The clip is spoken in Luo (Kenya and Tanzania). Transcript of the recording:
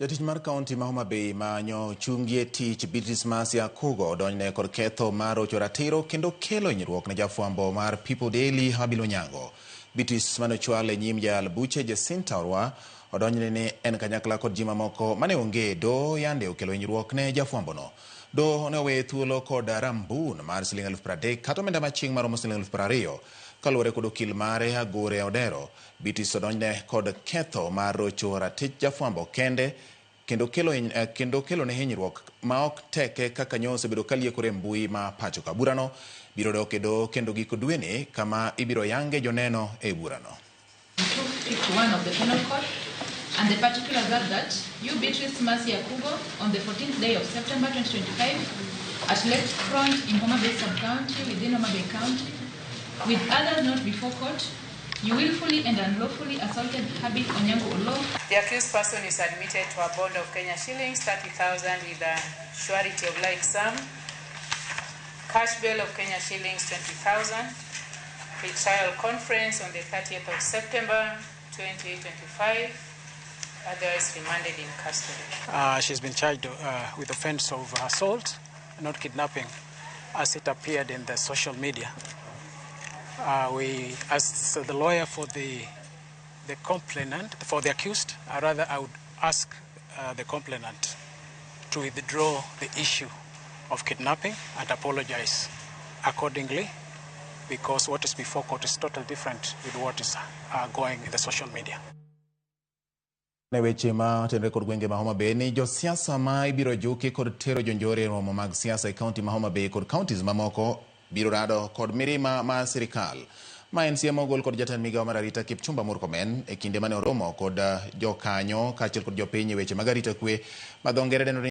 Jatich mar kaunti ma Homa Bay ma nyochungie tich Beatrice Mercy Akugo odonjne kod ketho mar rocho ratiro kendo kelo hinyruok ne jafwambo mar People Daily Habil Onyango. Beatrice mane ochwal e nyim jayal buche Jacinta Orwa odonjne ni en kanyakla kod ji mamoko mane onge e doho yande okelo hinyruok ne jafwambono. Doho ne oweye thuolo kod rambun mar siling 30,000 kata omenda maching' maromo siling 20,000 kaluwore kod okil mare Agure Odero. Beatrice odonjne kod ketho mar rocho ratich jafwambo kende kendo kelo kendo kelo ne hinyruok ma ok teke kaka nyo osebedo ka liekore e mbui ma pacho ka. Burano biro dok e doho kendo giko dweni kama ibiro yange joneno e burano. 251 of the Penal Code, and the particulars are that you, Beatrice Mercy Akugo, on the 14th day of September 2025, at Left Front in Homa Bay Sub-County within Homa Bay County, with others not before court, you willfully and unlawfully assaulted Habil Onyango Oloo. The accused person is admitted to a bond of Kenya shillings 30,000 with a surety of like sum, cash bail of Kenya shillings 20,000, pre-trial conference on the 30th of September 2025, otherwise remanded in custody. She's been charged with offense of assault, not kidnapping, as it appeared in the social media. We, as the lawyer for the complainant, for the accused, rather I would ask the complainant to withdraw the issue of kidnapping and apologize accordingly, because what is before court is totally different with what is going in the social media. Ne weche ma otenore kod gwenge ma Homa Bay ni josiasa ma ibiro juki kod tero jonjore e romo mag siasa e kaunti ma Homa Bay kod counties mamoko biro rado kod mirima mar sirikal. Ma en siem mogol kod jatend migawo mar arita Kipchumba Murkomen e kinde mane oromo kod jokanyo kaachiel kod jopiny e weche mag arita kwe ma dho ngere dendo ni